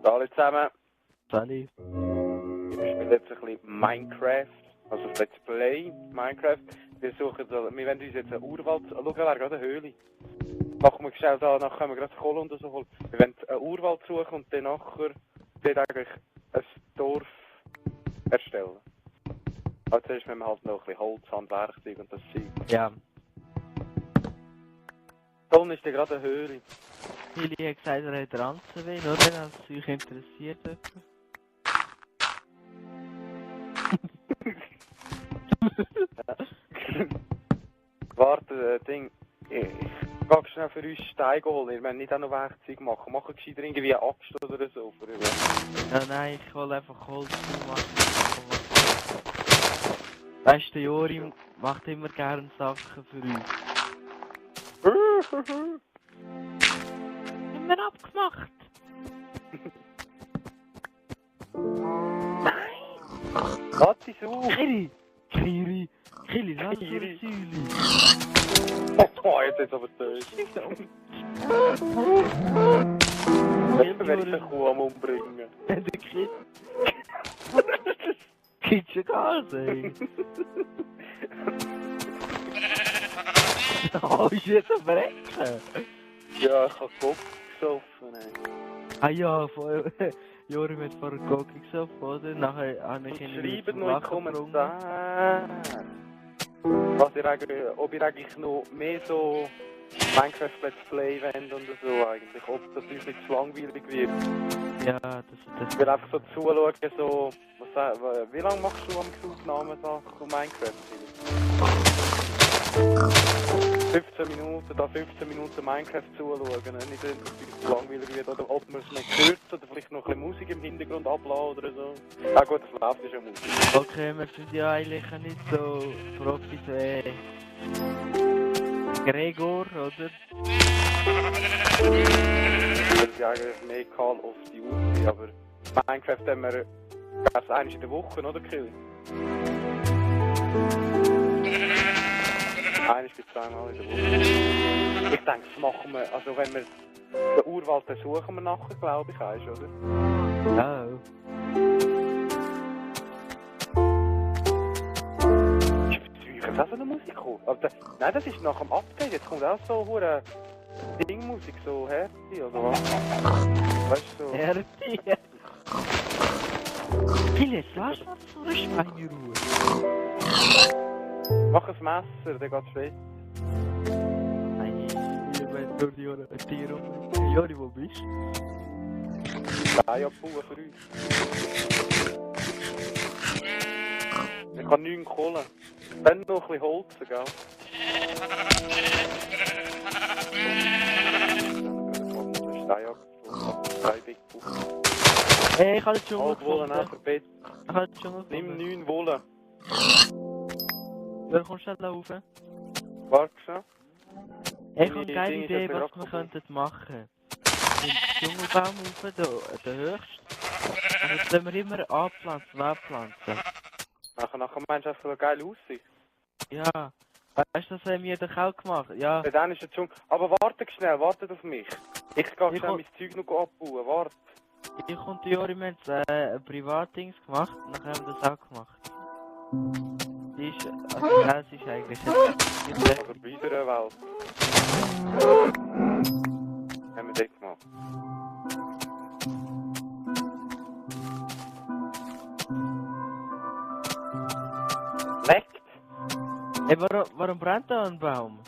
Hallo zusammen. Salut. Wir spielen jetzt ein bisschen Minecraft, also Let's Play Minecraft. Wir wollen uns jetzt einen Urwald, schau, da wäre gerade eine Höhle. Machen wir schnell da, nachher können wir gerade Kohle und so holen. Wir wollen einen Urwald suchen und dann nachher dort eigentlich ein Dorf erstellen. Also zuerst müssen wir halt noch ein bisschen Holz, Handwerkzeug und das Zeug. Ja. Da unten ist ja gerade eine Höhle. Lili hat gesagt, er hat Ranzenwein, oder? Dass es euch interessiert. Warte, Ding. Ich gehe schnell für uns Steine holen. Wir müssen nicht auch noch Werkzeug machen. Machen gescheiter irgendwie eine Axt oder so. Ja, nein, ich will einfach Holz machen. Weißt du, Jorim macht immer gerne Sachen für uns. Haben wir abgemacht? Nein! Lass dich auf! Kiri, lass uns Säule. Oh, jetzt ist aber durch. Jetzt werde ich den Kuh am umbringen. Der Kind. Gibt's ja Gas, ey. Oh, ist jetzt ein Brechen. Ja, ich habe Kopf gesoffen, ey. Ah ja, Jorim hat vorher Coke gesoffen, oder? Nachher habe ich ihn Schreibt noch in die Kommentare, ob ihr eigentlich noch mehr so Minecraft Let's Play wollt und so eigentlich, ob das uns nicht zu langweilig wird. Ja, das Ich will einfach so zuschauen, so, wie lange machst du am Aufnahmen von Minecraft? 15 Minuten, da 15 Minuten Minecraft zuschauen, nicht, dass es zu langweilig wird, oder ob man es nicht hört, oder vielleicht noch ein bisschen Musik im Hintergrund abladen oder so. Ah gut, das läuft ja schon Musik. Okay, wir sind ja eigentlich nicht so Profis wie Gregor, oder? Das ist ja eigentlich mehr Call of Duty, aber Minecraft haben wir erst einmal in der Woche, oder Kill? Einmal bis zweimal in der Woche. Ich denke, das machen wir, also wenn wir den Urwald dann suchen wir nachher, glaube ich, weißt, oder? Ja. Ist das so eine Musik gekommen? Aber nein, das ist nach dem Update, jetzt kommt auch so eine Dingmusik, so Herzi, oder was? Weißt du, so... Herzi. Philipp, lass uns so eine Schweineruhe. Mach ein Messer, dann geht's schlecht. Nein, ich will durch die Tiere rum. Jori, wo bist du? Nein, ja, Bauern für uns. Ich habe 9 Kohle. Dann noch ein bisschen Holz, gell? Hey, ich habe den Dschungel Wolle nach gefunden. Bett. Ich habe den Dschungel Nimm gefunden. 9 Wolle. Wer kommt schnell rauf? Warte schon. Ich habe eine geile Dinge Idee, sind was gerade wir könnten machen. Den Dschungelbaum rauf, der höchste. Und jetzt sollen wir immer anpflanzen, abpflanzen. Nachher meinst du einfach so eine geile Aussicht. Ja. Weißt du, das haben wir doch auch gemacht. Ja. Dann ist der Dschungel. Aber warte schnell, wartet auf mich. Ich gehe schnell mein Zeug noch abbauen, warte. Ich und die Jori haben ein Privatdings gemacht und dann haben wir das auch gemacht. Die ist, also das ist eigentlich Also bei unserer Welt. Haben wir das gemacht. Leckt! Hey, warum brennt da ein Baum?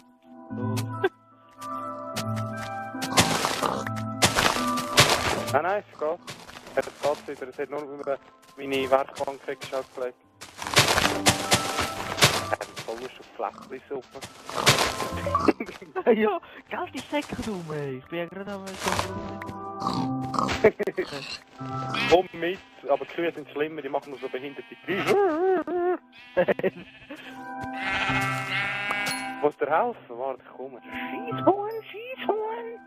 Nein, es geht. Es geht wieder. Es hat nur über meine Werkbank geschaut gelegt. Voll schon Flächli-Suppe. Ja, gell, die Säcke rum, ey. Ich bin ja gerade am Komm mit, aber die Kühe sind schlimmer, die machen nur so behinderte Geräusche. Muss dir helfen? Warte, ich komme. Schießhorn, Schießhorn!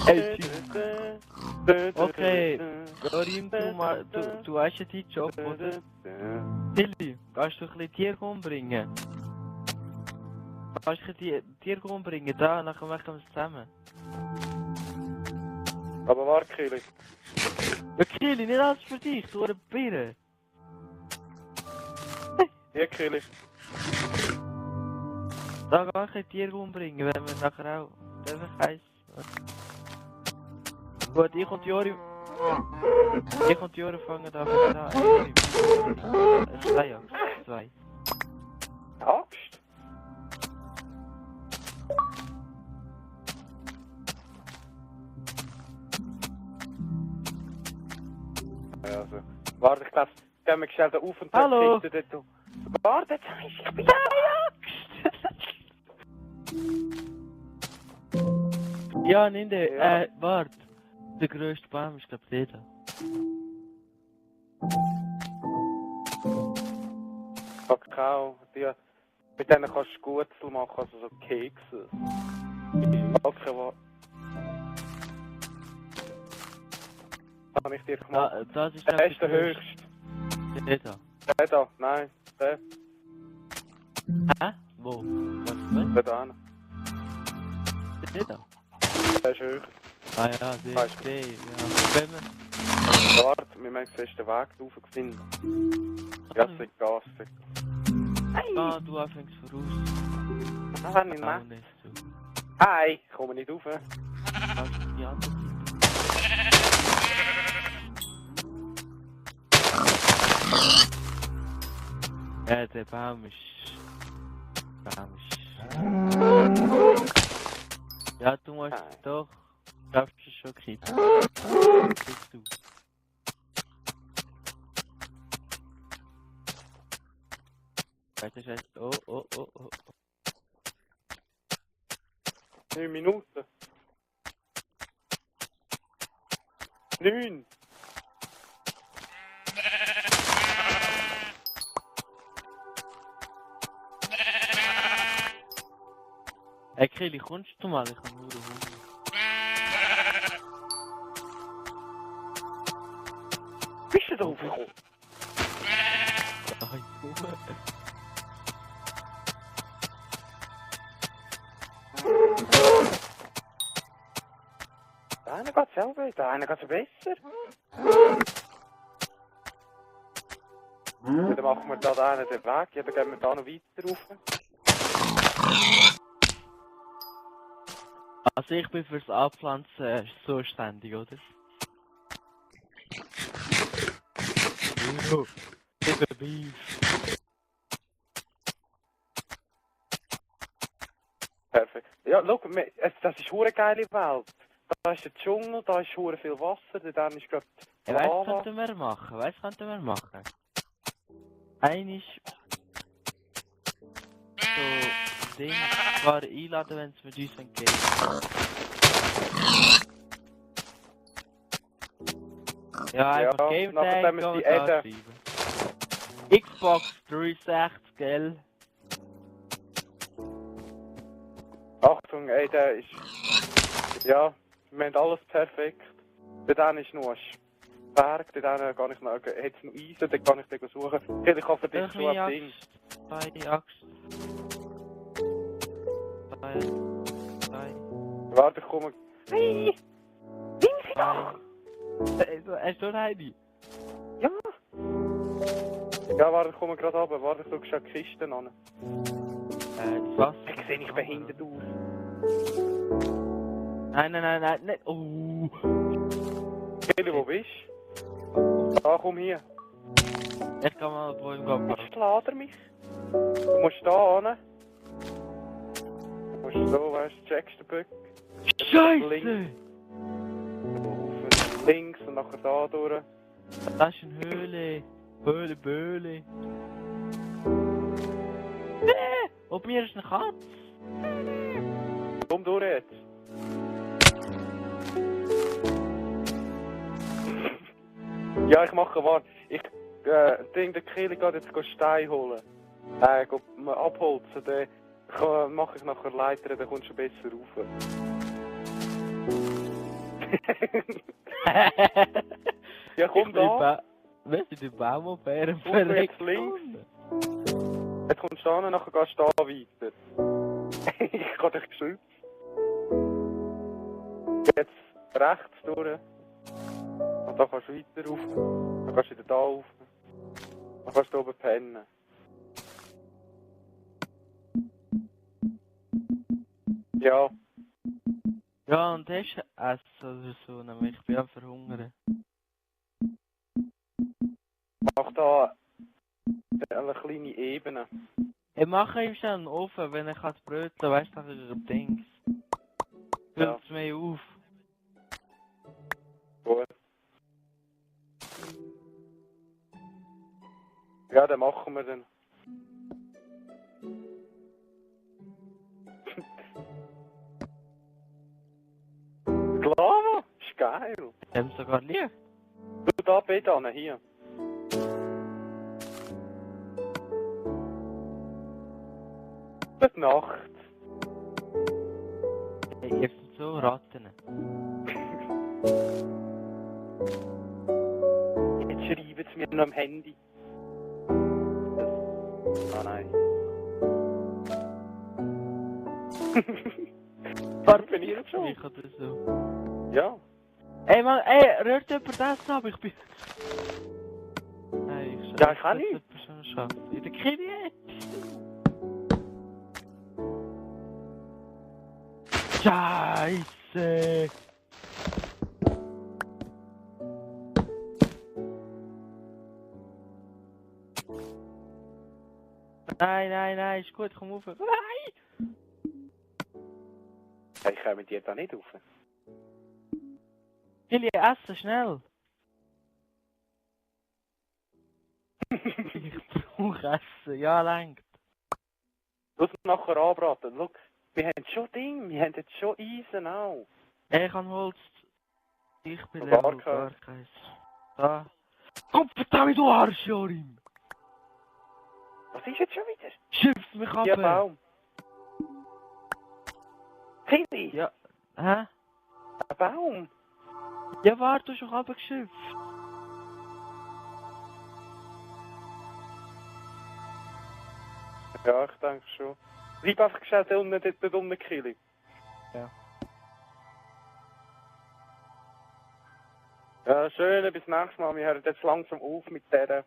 Hey, Okay, Dorim, du hast ja deinen Job, oder? Tilly, kannst du ein bisschen Tier umbringen? Kannst du ein bisschen Tier umbringen? Da, nachher machen wir es zusammen. Aber warte, Kili. Ja, Kili, nicht alles für dich, du eine Birne. Hier, Kili. Da kann ich ein Tier umbringen, wenn wir nachher auch... Einfach eins. Gut, ich und Jori fangen da mit an. Zwei Axt. Zwei. Axt? Ja, also. Warte, ich glaube, gehen wir schnell da auf und Hallo. dann dort. Warte, jetzt heißt ich bin Axt! Ja, nimm den. Ja. Warte. Der grösste Baum ist, glaube ich, der da. Kakao, mit denen kannst du Gutzel machen, also so Kekse. Okay, warte. Habe ich dir gemacht? Das ist, Der ist der höchste. Der da. Der da, nein, der. Hä? Wo? Was? Der da. Der da? Der ist höher. Ah ja, der, ja. Wenn wir... Warte, wir müssen zuerst den Weg rauf finden. Ja, es ist Gas. Ah, du anfängst voraus. Was habe ich Auch gemacht? nicht so. Hi, ich komme nicht rauf. Kannst du die andere Seite? Ja, der Baum ist... Ja, du musst doch... Schaffst du schon, Kind. Bist du. Scheiße. Oh. 9 Minuten. 9. Hey Kili, kommst du mal? Ich habe nur Hunger. Bist du da raufgekommen? Nein, Junge. Der eine geht selber, der eine geht besser. Ja, dann machen wir da einen den Weg, ja, dann gehen wir da noch weiter rauf. Also ich bin fürs Abpflanzen zuständig, oder? Ich bin Beef. Perfekt. Ja, schau, das ist eine geile Welt. Da ist der Dschungel, da ist hure viel Wasser, dann ist gerade Ja, weißt du, könnten wir machen? Einisch... So... Ding... Zwar einladen, wenn es mit uns entgeht. Ja, einfach Game Tag nachdem wir die Eden- schreiben. Xbox 360, gell? Achtung, ey, der ist... Ja, wir haben alles perfekt. Dort ist nur ein Berg, dort gar nicht noch... Hat es noch Eisen, dort kann ich den suchen. Okay, ich hoffe, dich so ein Ding. Zwei Axt. Zwei. Warte, ich komme... Hey! Ding sie doch! Hast du eine? Ja! Ja, warte, ich komme gerade runter. Warte, ich schaue schon die Kisten an. Das Wasser. Ich sehe nicht behindert aus. Nein, nicht. Oh! Kelly, wo bist du? Da, komm hier. Ich kann mal vor ihm gehen. Jetzt lädt er mich. Du musst da hin. Du musst so, weißt du, checkst den Böck. Scheiße! Links und nachher da durch. Das ist eine Höhle. Höhle. Ob mir ist eine Katze? Komm durch jetzt. Ja, ich mache, warte. Der Kelly geht jetzt Stein holen. Abholzen, dann mache ich nachher Leiter, dann kommst du besser rauf. Ja, komm Ich bin da. Weißt du, die Baumabären Guck jetzt links. Jetzt kommst du da, nachher gehst du da weiter. Ich kann dich geschützt. Jetzt rechts durch. Und dann kannst du weiter rauf. Dann kannst du wieder da rauf. Dann kannst du oben pennen. Ja, Ja, und hast du Essen oder so, nämlich ich bin am Verhungern. mach da eine kleine Ebene. Ich mache ihm schon einen Ofen, wenn er kann bröteln, weißt du, dann ist er Dings. Ja. Füllt es mir auf. Gut. Ja, dann machen wir dann. Lava? Ist geil. Wir haben sogar Licht. Du da bitte an, hier. Gute Nacht. Ihr seid so Ratten. Jetzt schreiben sie mir noch am Handy. Ah nein. Warte, bin ich jetzt schon? Ich oder so. Ja. Ey Mann, rührt jemand das ab? Ich bin... Nein, ich Ja, ich kann nicht. Das schon schaffen. In der Kini Scheiße! Nein, ist gut, komm auf. Nein! Ja, ich komme mit dir da nicht rauf. Hilly, essen, schnell! Ich brauche Essen, ja, lenkt. Du musst nachher anbraten. Schau, wir haben schon Ding, wir haben jetzt schon Eisen auch. Ich kann Holz. Ich bin Gar Level kein. gar keins. Da. Komm, verdammt, du Arsch, Jorim! Was ist jetzt schon wieder? Schimpft mich ab! Ja, Baum. Tilly! Ja. Hä? Ein Baum! Ja, warte, du hast doch abgeschimpft. Ja, ich denke schon. Bleib einfach gescheit dort unten Kili. Ja. Ja, schön, bis nächstes Mal. Wir hören jetzt langsam auf mit dieser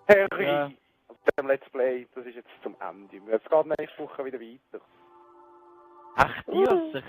Theorie. Ja. Also dem Let's Play. Das ist jetzt zum Ende. Es geht nächste Woche wieder weiter. Ach, die sich.